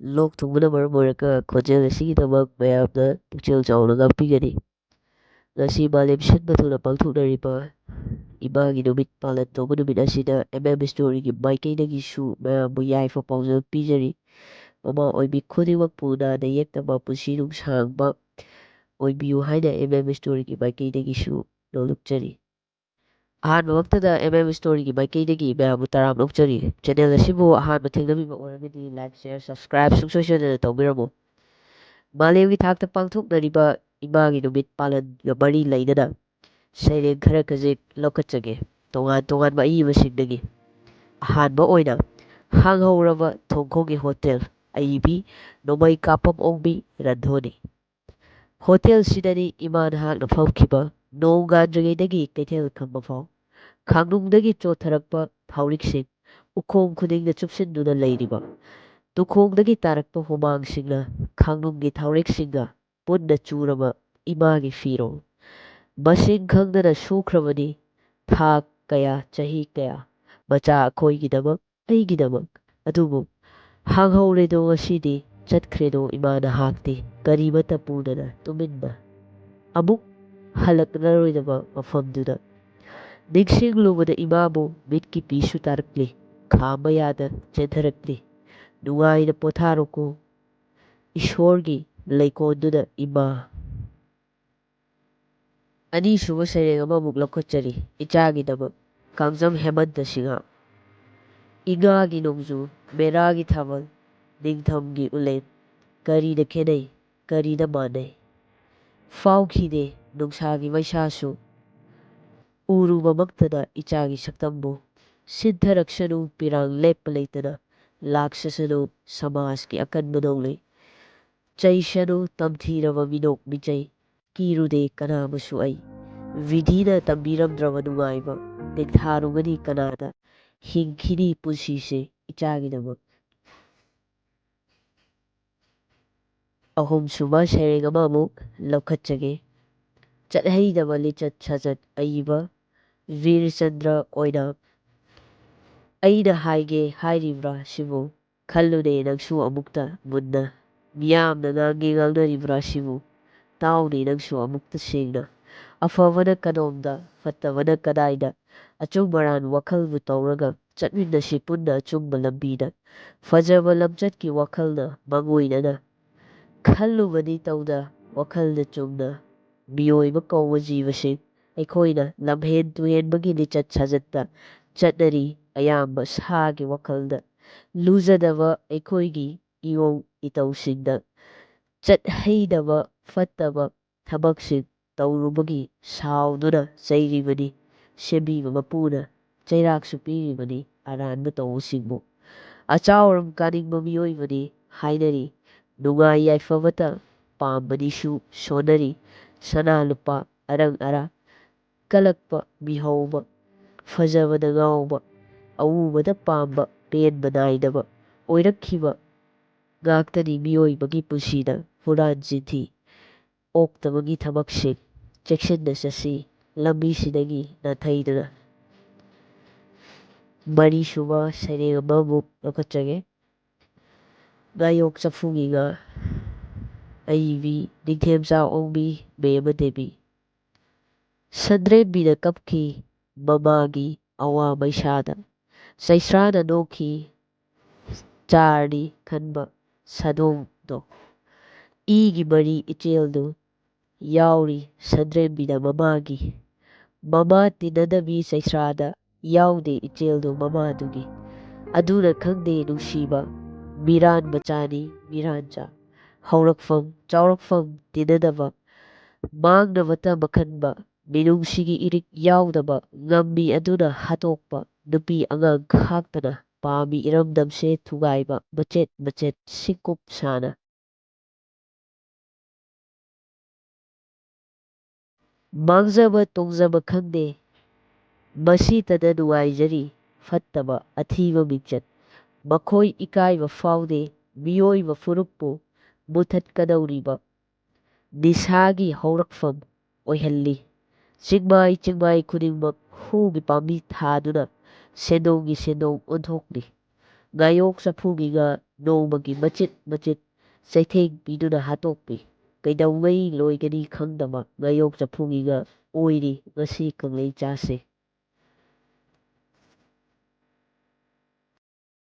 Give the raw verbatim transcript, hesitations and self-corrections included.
ꯂꯣꯛ ꯊꯨꯡꯕꯅ ꯃꯔꯝ ꯑꯣꯏꯔꯒ ꯈꯣꯟꯖꯦꯜ ꯑꯁꯤꯒꯤꯗꯃꯛ ꯃꯌꯥꯝꯅ ꯄꯨꯛꯆꯦꯜ ꯆꯥꯎꯅ ꯉꯥꯛꯄꯤꯒꯅꯤ꯫ ꯉꯁꯤ ꯃꯥꯂꯦꯝ ꯁꯤꯟꯕ ꯊꯨꯡꯅ ꯄꯥꯡꯊꯣꯛꯅꯔꯤꯕ ꯏꯃꯥꯒꯤ ꯅꯨꯃꯤꯠ ꯄꯥꯂꯟ ꯇꯧꯕ ꯅꯨꯃꯤꯠ ꯑꯁꯤꯗ ꯑꯦꯝ ꯑꯦꯝ ꯁ꯭ꯇꯣꯔꯤꯒꯤ ꯃꯥꯏꯀꯩꯗꯒꯤꯁꯨ ꯃꯌꯥꯝꯕꯨ ꯌꯥꯏꯐ ꯄꯥꯎꯖꯦꯜ ꯄꯤꯖꯔꯤ꯫ ꯃꯃꯥ ꯑꯣꯏꯕꯤ ꯈꯨꯗꯤꯡꯃꯛꯄꯨ ꯅꯥꯗ ꯌꯦꯛꯇꯕ ꯄꯨꯟꯁꯤ ꯅꯨꯡꯁꯥꯡꯕ ꯑꯣꯏꯕꯤꯌꯨ ꯍꯥꯏꯅ ꯑꯦꯝ ꯑꯦꯝ ꯁ꯭ꯇꯣꯔꯤꯒꯤ ꯃꯥꯏꯀꯩꯗꯒꯤꯁꯨ ꯅꯣꯂꯨꯛꯆꯔꯤ꯫ ꯑꯍꯥꯟꯕꯃꯛꯇꯗ ꯑꯦꯝ ꯑꯦꯝ ꯁ꯭ꯇꯣꯔꯤꯒꯤ ꯃꯥꯏꯀꯩꯗꯒꯤ ꯃꯌꯥꯝꯕꯨ ꯇꯔꯥꯝꯅ ꯑꯣꯛꯆꯔꯤ꯫ ꯆꯦꯅꯦꯜ ꯑꯁꯤꯕꯨ ꯑꯍꯥꯟꯕ ꯊꯦꯡꯅꯕꯤꯕ ꯑꯣꯏꯔꯒꯗꯤ ꯂꯥꯏꯛ, ꯁꯤꯌꯔ, ꯁꯕꯁꯀ꯭ꯔꯥꯏꯕ ꯁꯨꯡꯁꯣꯏ ꯁꯣꯏꯗꯅ ꯇꯧꯕꯤꯔꯝꯃꯨ꯫ ꯃꯥꯂꯦꯝꯒꯤ ꯊꯥꯛꯇ ꯄꯥꯡꯊꯣꯛꯅꯔꯤꯕ ꯏꯃꯥꯒꯤ ꯅꯨꯃꯤꯠ ꯄꯥꯂꯟꯒ ꯃꯔꯤ ꯂꯩꯅꯅ ꯁꯩꯔꯦꯡ ꯈꯔ ꯈꯖꯤꯛ ꯂꯧꯈꯠꯆꯒꯦ꯫ ꯇꯣꯉꯥꯟ ꯇꯣꯉꯥꯟꯕ ꯑꯏꯕꯁꯤꯡꯗꯒꯤ꯫ ꯑꯍꯥꯟꯕ ꯑꯣꯏꯅ ꯍꯥꯡꯍꯧꯔꯕ ꯊꯣꯡꯈꯣꯡꯒꯤ ꯍꯣꯇꯦꯜ ꯑꯏꯕꯤ ꯅꯣꯡꯃꯩ ꯀꯥꯞꯄꯝ ꯑꯣꯡꯕꯤ ꯔꯟꯙꯣꯅꯤ꯫ ꯍꯣꯇꯦꯜꯁꯤꯗꯅꯤ ꯏꯃꯥ ꯅꯍꯥꯛꯅ ꯐꯝꯈꯤꯕ ꯅꯣꯡ ꯉꯥꯟꯗ꯭ꯔꯤꯉꯩꯗꯒꯤ ꯀꯩꯊꯦꯜ ꯈꯪꯕ ꯐꯥꯎ꯫ ꯈꯥꯡꯅꯨꯡꯗꯒꯤ ꯆꯣꯠꯊꯔꯛꯄ ꯊꯥꯎꯔꯤꯛꯁꯤꯡ ꯎꯈꯣꯡ ꯈꯨꯗꯤꯡꯗ ꯆꯨꯞꯁꯤꯟꯗꯨꯅ ꯂꯩꯔꯤꯕ꯫ ꯇꯨꯈꯣꯡꯗꯒꯤ ꯇꯥꯔꯛꯄ ꯍꯨꯃꯥꯡꯁꯤꯡꯅ ꯈꯥꯡꯅꯨꯡꯒꯤ ꯊꯥꯎꯔꯤꯛꯁꯤꯡꯒ ꯄꯨꯟꯅ ꯆꯨꯔꯕ ꯏꯃꯥꯒꯤ ꯐꯤꯔꯣꯜ꯫ ꯃꯁꯤꯡ ꯈꯪꯗꯅ ꯁꯨꯈ꯭ꯔꯕꯅꯤ ꯊꯥ ꯀꯌꯥ, ꯆꯍꯤ ꯀꯌꯥ꯫ ꯃꯆꯥ ꯑꯩꯈꯣꯏꯒꯤꯗꯃꯛ, ꯑꯩꯒꯤꯗꯃꯛ꯫ ꯑꯗꯨꯕꯨ ꯍꯥꯡꯍꯧꯔꯦꯗꯣ ꯉꯁꯤꯗꯤ, ꯆꯠꯈ꯭ꯔꯦꯗꯣ ꯏꯃꯥ ꯅꯍꯥꯛꯇꯤ, ꯀꯔꯤꯃꯠꯇ ꯄꯨꯗꯅ ꯇꯨꯃꯤꯟꯅ꯫ ꯑꯃꯨꯛ ꯍꯜꯂꯛꯂꯔꯣꯏꯗꯕ ꯃꯐꯝꯗꯨꯗ꯫ ꯅꯤꯡꯁꯤꯡꯂꯨꯕꯗ ꯏꯃꯥꯕꯨ ꯃꯤꯠꯀꯤ ꯄꯤꯁꯨ ꯇꯥꯔꯛꯂꯤ, ꯈꯥꯝꯕ ꯌꯥꯗ ꯆꯦꯟꯊꯔꯛꯂꯤ꯫ ꯅꯨꯡꯉꯥꯏꯅ ꯄꯣꯊꯥꯔꯣꯀꯣ ꯏꯁꯣꯔꯒꯤ ꯂꯩꯀꯣꯜꯗꯨꯗ ꯏꯃꯥ꯫ ꯑꯅꯤꯁꯨꯕ ꯁꯩꯔꯦꯡ ꯑꯃꯃꯨꯛ ꯂꯧꯈꯠꯆꯔꯤ ꯏꯆꯥꯒꯤꯗꯃꯛ꯫ ꯀꯥꯡꯖꯝ ꯍꯦꯃꯟꯇ ꯁꯤꯡꯍ꯫ ꯏꯉꯥꯒꯤ ꯅꯣꯡꯖꯨ, ꯃꯦꯔꯥꯒꯤ ꯊꯥꯕꯜ, ꯅꯤꯡꯊꯝꯒꯤ ꯎꯂꯦꯟ, ꯀꯔꯤꯗ ꯈꯦꯠꯅꯩ, ꯀꯔꯤꯗ ꯃꯥꯟꯅꯩ? ꯐꯥꯎꯈꯤꯗꯦ ꯅꯨꯡꯁꯥꯒꯤ ꯃꯩꯁꯥꯁꯨ, ꯎꯔꯨꯕꯃꯛꯇꯗ ꯏꯆꯥꯒꯤ ꯁꯛꯇꯝꯕꯨ꯫ ꯁꯤꯟꯊꯔꯛꯁꯅꯨ ꯄꯤꯔꯥꯡ ꯂꯦꯞꯄ ꯂꯩꯇꯅ, ꯂꯥꯛꯆꯁꯅꯨ ꯁꯃꯥꯖꯀꯤ ꯑꯀꯟꯕ ꯅꯣꯡꯂꯩ꯫ ꯆꯩꯁꯅꯨ ꯇꯝꯊꯤꯔꯕ ꯃꯤꯅꯣꯛ ꯃꯤꯆꯩ, ꯀꯤꯔꯨꯗꯦ ꯀꯅꯥꯕꯨꯁꯨ ꯑꯩ꯫ ꯋꯤꯙꯤꯅ ꯇꯝꯕꯤꯔꯝꯗ꯭ꯔꯕ ꯅꯨꯡꯉꯥꯏꯕ ꯇꯦꯛꯊꯥꯔꯨꯒꯅꯤ ꯀꯅꯥꯗ? ꯍꯤꯡꯈꯤꯅꯤ ꯄꯨꯟꯁꯤꯁꯦ ꯏꯆꯥꯒꯤꯗꯃꯛ꯫ ꯑꯍꯨꯝꯁꯨꯕ ꯁꯩꯔꯦꯡ ꯑꯃꯃꯨꯛ ꯂꯧꯈꯠꯆꯒꯦ꯫ ꯆꯠꯍꯩꯗꯕ ꯂꯤꯆꯠ ꯁꯥꯖꯠ ꯑꯏꯕ ꯕꯤꯔꯆꯟꯗ꯭ꯔ ꯑꯣꯏꯅꯥꯝ꯫ ꯑꯩꯅ ꯍꯥꯏꯒꯦ ꯍꯥꯏꯔꯤꯕ꯭ꯔꯥ ꯁꯤꯕꯨ? ꯈꯜꯂꯨꯅꯦ ꯅꯪꯁꯨ ꯑꯃꯨꯛꯇ ꯃꯨꯟꯅ꯫ ꯃꯤꯌꯥꯝꯅ ꯉꯥꯡꯒꯦ ꯉꯥꯡꯅꯔꯤꯕ꯭ꯔꯥ ꯁꯤꯕꯨ? ꯇꯥꯎꯅꯦ ꯅꯪꯁꯨ ꯑꯃꯨꯛꯇ ꯁꯦꯡꯅ꯫ ꯑꯐꯕꯅ ꯀꯗꯣꯝꯗ, ꯐꯠꯇꯕꯅ ꯀꯗꯥꯏꯗ? ꯑꯆꯨꯝ ꯑꯔꯥꯟ ꯋꯥꯈꯜꯕꯨ ꯇꯧꯔꯒ ꯆꯠꯃꯤꯟꯅꯁꯤ ꯄꯨꯟꯅ ꯑꯆꯨꯝꯕ ꯂꯝꯕꯤꯗ꯫ ꯐꯖꯕ ꯂꯝꯆꯠꯀꯤ ꯋꯥꯈꯜꯅ ꯃꯥꯡꯑꯣꯏꯅꯅ ꯈꯜꯂꯨꯕꯗꯤ ꯇꯧꯗ, ꯋꯥꯈꯜꯗ ꯆꯨꯝꯅ ꯃꯤꯑꯣꯏꯕ ꯀꯧꯕ ꯖꯤꯕꯁꯤꯡ ꯑꯩꯈꯣꯏꯅ ꯂꯝꯍꯦꯟ ꯇꯨꯍꯦꯟꯕꯒꯤ ꯂꯤꯆꯠ ꯁꯥꯖꯠꯇ ꯆꯠꯅꯔꯤ꯫ ꯑꯌꯥꯝꯕ ꯁꯥꯒꯤ ꯋꯥꯈꯜꯗ ꯂꯨꯖꯗꯕ ꯑꯩꯈꯣꯏꯒꯤ ꯏꯌꯣꯡ ꯏꯇꯧꯁꯤꯡꯗ ꯆꯠꯍꯩꯗꯕ ꯐꯠꯇꯕ ꯊꯕꯛꯁꯤꯡ ꯇꯧꯔꯨꯕꯒꯤ ꯁꯥꯎꯗꯨꯅ ꯆꯩꯔꯤꯕꯅꯤ꯫ ꯁꯦꯝꯕꯤꯕ ꯃꯄꯨꯅ ꯆꯩꯔꯥꯛꯁꯨ ꯄꯤꯔꯤꯕꯅꯤ ꯑꯔꯥꯟꯕ ꯇꯧꯕꯁꯤꯡꯕꯨ꯫ ꯑꯆꯥꯎꯔꯝ ꯀꯥꯅꯤꯡꯕ ꯃꯤꯑꯣꯏꯕꯅꯤ ꯍꯥꯏꯅꯔꯤ꯫ ꯅꯨꯡꯉꯥꯏ ꯌꯥꯏꯐꯕꯇ ꯄꯥꯝꯕꯅꯤꯁꯨ ꯁꯣꯟꯅꯔꯤ꯫ ꯁꯅꯥ ꯂꯨꯄꯥ ꯑꯔꯪ ꯑꯔꯥꯛ ꯀꯜꯂꯛꯄ ꯃꯤꯍꯧꯕ, ꯐꯖꯕꯗ ꯉꯥꯎꯕ, ꯑꯎꯕꯗ ꯄꯥꯝꯕ, ꯄꯦꯟꯕ ꯅꯥꯏꯗꯕ ꯑꯣꯏꯔꯛꯈꯤꯕ ꯉꯥꯛꯇꯅꯤ ꯃꯤꯑꯣꯏꯕꯒꯤ ꯄꯨꯟꯁꯤꯗ ꯍꯨꯔꯥꯟ ꯆꯤꯟꯊꯤ ꯑꯣꯛꯇꯕꯒꯤ ꯊꯕꯛꯁꯤꯡ꯫ ꯆꯦꯛꯁꯤꯟꯅ ꯆꯠꯁꯤ ꯂꯝꯕꯤꯁꯤꯗꯒꯤ ꯅꯥꯊꯩꯗꯨꯅ꯫ ꯃꯔꯤꯁꯨꯕ ꯁꯩꯔꯦꯡ ꯑꯃꯃꯨꯛ ꯂꯧꯈꯠꯆꯒꯦ꯫ ꯉꯥꯌꯣꯛ ꯆꯐꯨꯒꯤ ꯉꯥ꯫ ꯑꯏꯕꯤ ꯅꯤꯡꯊꯦꯝꯆꯥ ꯑꯣꯡꯕꯤ ꯃꯦꯝꯃ ꯗꯦꯕꯤ꯫ ꯁꯟꯗ꯭ꯔꯦꯝꯕꯤꯅ ꯀꯞꯈꯤ ꯃꯃꯥꯒꯤ ꯑꯋꯥ ꯃꯩꯁꯥꯗ꯫ ꯆꯩꯁ꯭ꯔꯥꯅ ꯅꯣꯛꯈꯤ ꯆꯥꯔꯅꯤ ꯈꯟꯕ ꯁꯥꯗꯣꯡꯗꯣ꯫ ꯏꯒꯤ ꯃꯔꯤ ꯏꯆꯦꯜꯗꯨ ꯌꯥꯎꯔꯤ ꯁꯟꯗ꯭ꯔꯦꯝꯕꯤꯗ ꯃꯃꯥꯒꯤ꯫ ꯃꯃꯥ ꯇꯤꯟꯅꯗꯕꯤ ꯆꯩꯁ꯭ꯔꯥꯗ ꯌꯥꯎꯗꯦ ꯏꯆꯦꯜꯗꯨ ꯃꯃꯥꯗꯨꯒꯤ꯫ ꯑꯗꯨꯅ ꯈꯪꯗꯦ ꯅꯨꯡꯁꯤꯕ ꯃꯤꯔꯥꯟ ꯃꯆꯥꯅꯤ ꯃꯤꯔꯥꯟꯆꯥ꯫ ꯍꯧꯔꯛꯐꯝ ꯆꯥꯎꯔꯛꯐꯝ ꯇꯤꯟꯅꯗꯕ ꯃꯥꯡꯅꯕꯇ ꯃꯈꯟꯕ ꯃꯤꯅꯨꯡꯁꯤꯒꯤ ꯏꯔꯤꯛ ꯌꯥꯎꯗꯕ ꯉꯝꯃꯤ ꯑꯗꯨꯅ ꯍꯥꯠꯇꯣꯛꯄ ꯅꯨꯄꯤ ꯑꯉꯥꯡ ꯈꯥꯛꯇꯅ ꯄꯥꯝꯃꯤ ꯏꯔꯝꯗꯝꯁꯦ ꯊꯨꯒꯥꯏꯕ ꯃꯆꯦꯠ ꯃꯆꯦꯠ ꯁꯤꯡꯀꯨꯞ ꯁꯥꯅ꯫ ꯃꯥꯡꯖꯕ ꯇꯣꯡꯖꯕ ꯈꯪꯗꯦ ꯃꯁꯤꯇꯗ ꯅꯨꯡꯉꯥꯏꯖꯔꯤ ꯐꯠꯇꯕ ꯑꯊꯤꯕ ꯃꯤꯡꯆꯠ꯫ ꯃꯈꯣꯏ ꯏꯀꯥꯏꯕ ꯐꯥꯎꯗꯦ ꯃꯤꯑꯣꯏꯕ ꯐꯨꯔꯨꯞꯄꯨ ꯃꯨꯊꯠꯀꯗꯧꯔꯤꯕ ꯅꯤꯁꯥꯒꯤ ꯍꯧꯔꯛꯐꯝ ꯑꯣꯏꯍꯜꯂꯤ꯫ ꯆꯤꯡꯃꯥꯏ ꯆꯤꯡꯃꯥꯏ ꯈꯨꯗꯤꯡꯃꯛ ꯍꯨꯒꯤ ꯄꯥꯝꯕꯤ ꯊꯥꯗꯨꯅ ꯁꯦꯟꯗꯣꯡꯒꯤ ꯁꯦꯟꯗꯣꯡ ꯑꯣꯟꯊꯣꯛꯂꯤ꯫ ꯉꯥꯌꯣꯛ ꯆꯐꯨꯒꯤꯒ ꯅꯣꯡꯃꯒꯤ ꯃꯆꯤꯠ ꯃꯆꯤꯠ ꯆꯩꯊꯦꯡ ꯄꯤꯗꯨꯅ ꯍꯥꯠꯇꯣꯛꯄꯤ꯫ ꯀꯩꯗꯧꯉꯩ ꯂꯣꯏꯒꯅꯤ ꯈꯪꯗꯕ ꯉꯥꯌꯣꯛ ꯆꯐꯨꯒꯤꯒ ꯑꯣꯏꯔꯤ ꯉꯁꯤ ꯀꯪꯂꯩ ꯆꯥꯁꯦ꯫